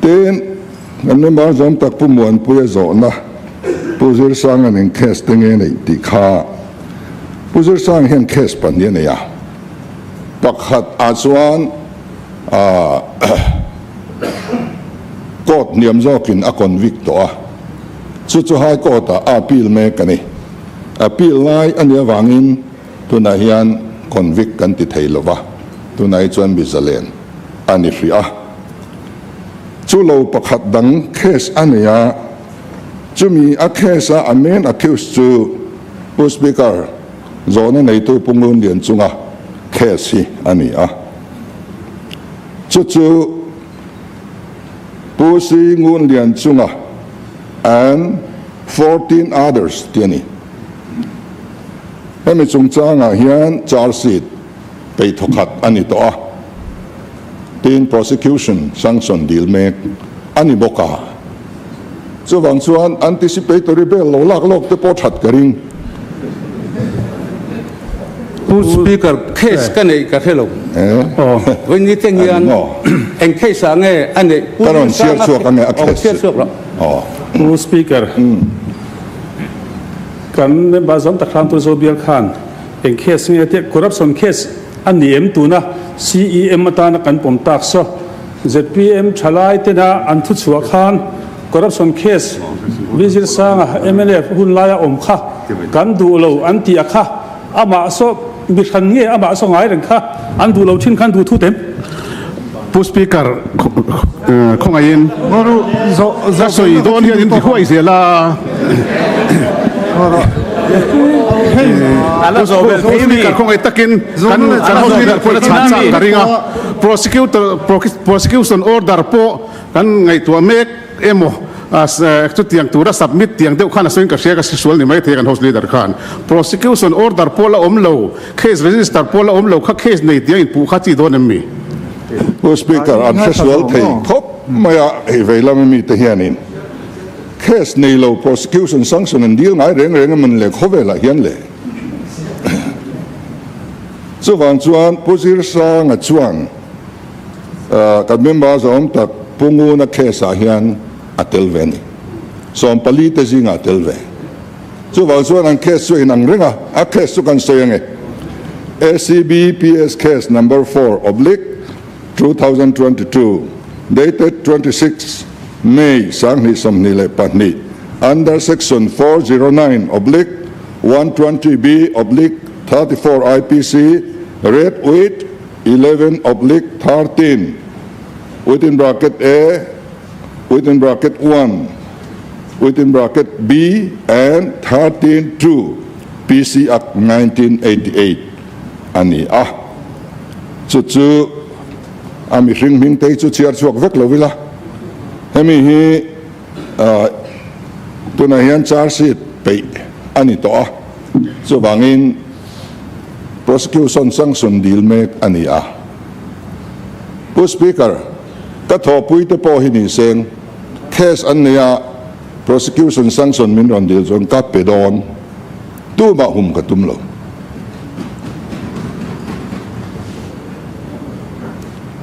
Tin, kan member zawm tak Pu Muanpuia zawhna Pu Zirsanga'n eng case te nge neih tih kha Pu Zirsanga hian case pahnih a nei a, pakhat ah chuan court hniam zawkin a convict tawh a, chu chu High Court ah a appeal mek a ni. Appeal lai a nih avangin tunah hian convict kan ti thei lo va, tunah hi chuan mi zalen a ni hrih a. Chu lo pakhat dang case a nei a, chumi a case a a main accused chu Pu Speaker zawhna neitu Pu Ngun Lian chunga case hi a ni a. Chu chu Pu Si Ngun Lian chunga and 14 others tih a ni. Hemi chungchangah hian charge sheet peih thawkhat a ni tawh a, tin prosecution sanction dil mek a ni bawk a. Chuvang chuan anticipatory bail lo lak lawk te pawh that ka ring. Pu Speaker, case ka neih ka hre lo. Vawiin teng hian eng case ah nge a neih? Ka rawn chhiar chhuak ange a case chu. Pu Speaker, kan member zawm tak hram tu Zobial khan Eng case nge tih corruption case a ni em tuna CEM atana kan pawm tak saw zpm thalai tena an thu chhuah khan corruption case Vizir Sanga mnf hun laia awm kha kan duh lo an tih a kha amah saw mi hran nge amah saw ngai reng kha an duh lo thin khan duh thut em? Pu Speaker khawngaihin ka sawi dawn hian in ti huai zel a. Pu Speaker khawngaih takin kan kan House Leader pawhin a chhan chak ka ring a. Prosecutor prosecution order pawh kan ngaihtuah mek emaw chutiang tura submit tiang deuh khan a sawiin ka hria ka hre sual ni maithei kan House Leader khan. Prosecution order pawh la awm lo. Case register pawh la awm lo kha case nei tiang in puh kha chi dawn em mi? Pu Speaker, an hre sual thei khawp mai a, hei vei lama mite hianin case nei lo prosecution sanction an dil ngai reng reng emawn le khawvelah hian le. Chuvang chuan Pu Zirsanga chuan kan member zawm tak Pu Nguna case ah hian a tel ve a ni. 14 te zingah a tel ve. Chuvang chuan an case chu inang reng a, a case chu kan sawi ange. ACB PS Case Number 4 oblique 2022 dated 26 May 2022 under Section 409 oblique 120B oblique 34 IPC read with 11 oblique 13 within bracket A within bracket 1 within bracket B and 13 2 PC Act 1988 a ni a. Chu chu a mihring hming te hi chu chhiar chhuak vek lo ila. Hemi hi tunah hian charge sheet peih a ni tawh a, chuvangin prosecution sanction dil mek a ni a. Pu Speaker, ka thawhpui te pawh hi ni seng. Case an nei a, prosecution sanction min rawn dil chuan ka pe dawn. Tumah hum ka tum lo.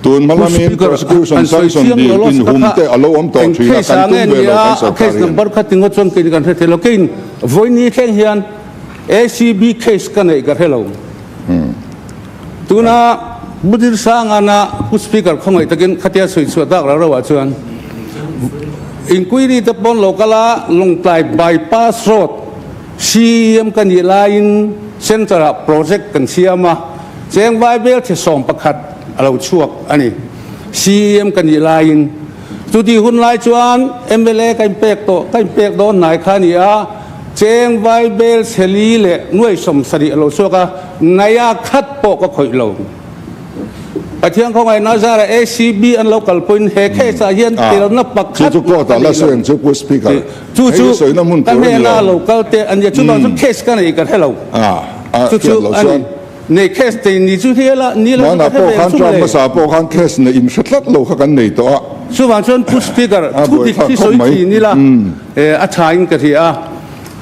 Tun hma lamin prosecution sanction dil in hum te a lo awm tawh thin a, kan tum ve lo kan sawrkar hian. Case number kha tingaw chuan kei kan hre thei lo. Keiin vawiin thleng hian ACB case ka neih ka hre lo. Tuna Pu Dirsangana Pu Speaker khawngaih takin khatia sawi chhuah tak rau rauah chuan inquiry te pawn lo kal a, Lawngtlai bypass road CEM ka nih laiin centre ah project kan siam a, cheng vai bel che 11 a lo chhuak a ni. CEM ka nih laiin chuti hun lai chuan mla ka inpek tawh, ka inpek dawn hnai kha a ni a, Cheng vai bel chheli leh nuai 70 a lo chhuak a, ngaia khat pawh ka khawih lo. Pathian khawngaih Nazara ACB an lo kal pawhin he case ah hian telna pakhat mah a nei lo. Chu chu ka hnena lo kal te a nia, chuvang chu case ka nei ka hre lo. Chu chu a ni. Nei case te ni chu hela ni lo chu ka hre ve ang chu mawle. Chuvang chuan Pu Speaker, thu dik hi sawi thin ila. A tha in ka hria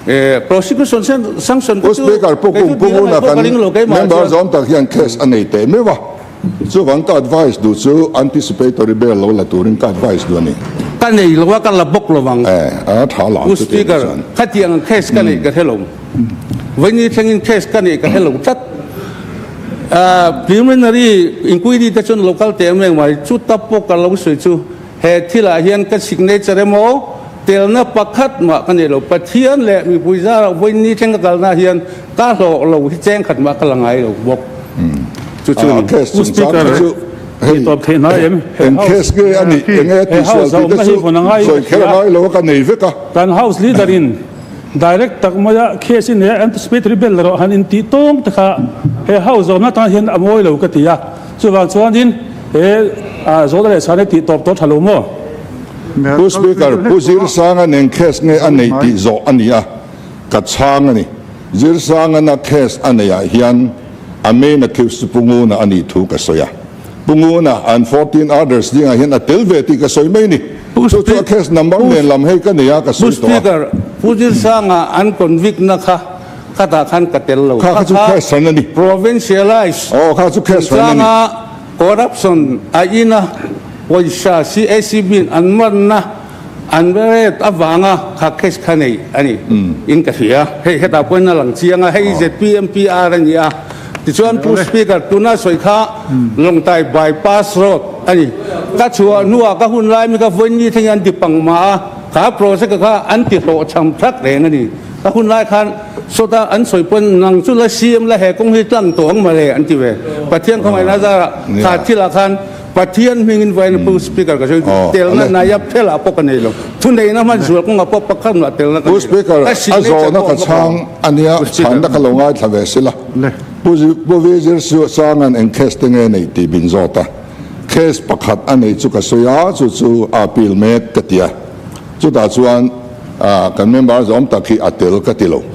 a, prosecution sanction te chu kei chu dil a ngaih pawh ka ring lo keimah chuan. Member zawm tak hian case a nei teh meuh a. Chuvang ka advice duh chu anticipatory bail lo la turin ka advice duh a ni. Ka nei lo a, ka la bawk lo ang. Eh, a tha la Pu ang chutiang Speaker, chuan. khatiang ang case ka neih ka hre lo. Vaini thlengin case ka neih ka hre lo tlat. Preliminary inquiry te chuan lo kal teh em reng mai, chuta pawh ka lo sawi chu he thilah hian ka signature emaw telna pakhat mah ka nei lo. Pathian leh mipui zarah vaini thleng ka kalna hian ka hlawh lo hi cheng khat mah ka la ngai lo bawk. Chu chu a ni. Case Pu chungchang Speaker, kha chu hei tih tawp theih hna em? He eng house case nge a nih, enge he tihsual house a tih te awmna hi chu vawn a ngai sawi ka kher hria. a ngai lo a, ka nei vek a. Kan house leader in Direct tak maia case i nei a, anticipatory bail erawh han intih tawng te kha he house zawmna tan hian a mawi lo ka ti a. Chuvang chuanin he zawhna leh chhana tih tawp tawh tha lo maw? Pu Speaker, Pu Zirsanga nen case nge a neih tih zawh a ni a, ka chhang a ni. Zirsangana case a neih ah hian a main accused chu Pu Nguna a nih thu ka sawi a. Pu Nguna an 14 others dingah hian a tel ve tih ka sawi mai ni. Chu chu a case number nen lam hei ka nei a, ka Pu sawi tawh a. Speaker, Pu Zirsanga an convict na kha khatah khan ka tel lo. Kha kha chu case hran a ni. Provincialize Aw kha chu case hran a ni. chungchanga corruption a ina pawisa CACB in an manna an rate avanga kha case kha nei a ni in ka hria. Hei hetah pawhin a lang chiang a, hei zpm PR a ni a. Tichuan Pu Speaker, tuna sawi kha Lawngtlai Bypass Road a ni. Ka chhuah hnuah ka hun lai mi ka vawiin thleng an ti pang mah a, kha project kha an ti hlawhchham thak reng a ni. Ka hun lai khan sawta an sawi pawn nang chu la CM la he kawng hi tlang tawh ang mawle an ti ve. Pathian khawngaihna zarah kha thilah khan Pathian hmingin vawiin Pu Speaker ka sawi telna naia phelah pawh ka nei lo. Thuneihna hman zual kawngah pawh pakhat mah telna ka Pu nei lo. Speaker, Ka a signature zawhna pawh ka a bawk chhang lo. a nia, Pu Speaker. chhanna ka lo ngaithla ve sila. Pu Pu Vizir Sanga'n eng case te nge neih tih min zawt a. Case pakhat a neih chu ka sawi a, chu chu a appeal mek ka ti a. Chutah chuan kan member zawm tak hi a tel ka ti lo.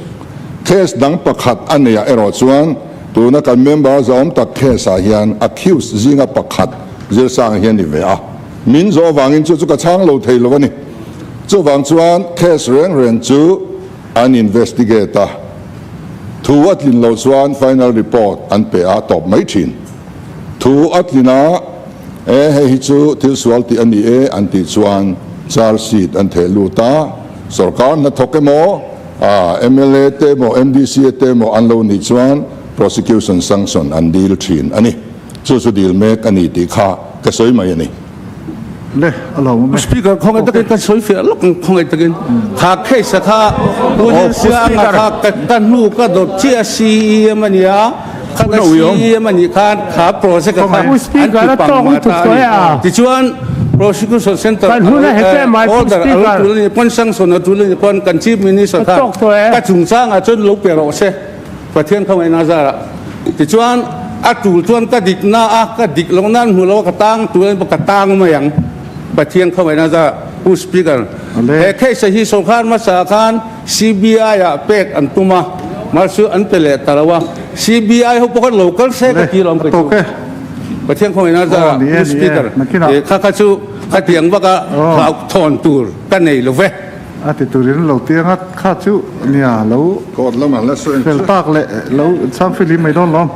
Case dang pakhat a neihah erawh chuan tuna kan member zawm tak case ah hian accused zinga pakhat Zirsanga hi a ni ve a. Min zawh avangin chu chu ka chhang lo thei lo a ni. Chuvang chuan case reng reng chu an investigate a, thu a tlin loh chuan final report an pe a tawp mai thin. Thu a tlin a, E, hei hi chu thil sual tih a ni e an tih chuan charge sheet an theh lut a, sorkar hnathawk emaw, mla te emaw, MDC te emaw an lo nih chuan prosecution sanction an dil thin a ni. Chu chu dil mek a ni tih kha ka sawi mai a ni. Le, a lo awm e. Speaker, khawngaih takin ka sawi fiah lawk ang, khawngaih takin. Kha case a kha Pu Zirsianga kha ka hnu ka dawt chiah a CEM a nia. Kha ka CEM a nih khan kha project a kha an ti pang mah ta a ni. Tichuan Prosecution Centre order a lo tul a nih pawn sanction a tul a nih pawn kan Chief Minister khan ka chungchangah chuan lo pe rawh se Pathian khawngaihna zarah. Tichuan a tul chuan ka dik na a ka dik loh nan hmu lo a ka tang tul a nih pawn ka tang mai ang Pathian khawngaihna zarah. Pu Speaker, he case hi sorkar hmasa khan CBI ah pek an tum a, mahse an pe leh ta lo a, CBI ho pawh khan lo kal se ka ti lo ang kei chu. Pathian khawngaihna zarah Pu Speaker, kha kha chu khatiang vaka hlauhthawn tur ka nei lo ve. A ti turin lo ti anga kha chu nia lo Court lamah la sawi ang fel chu. tak leh lo chhang fihlim mai dawn lawm.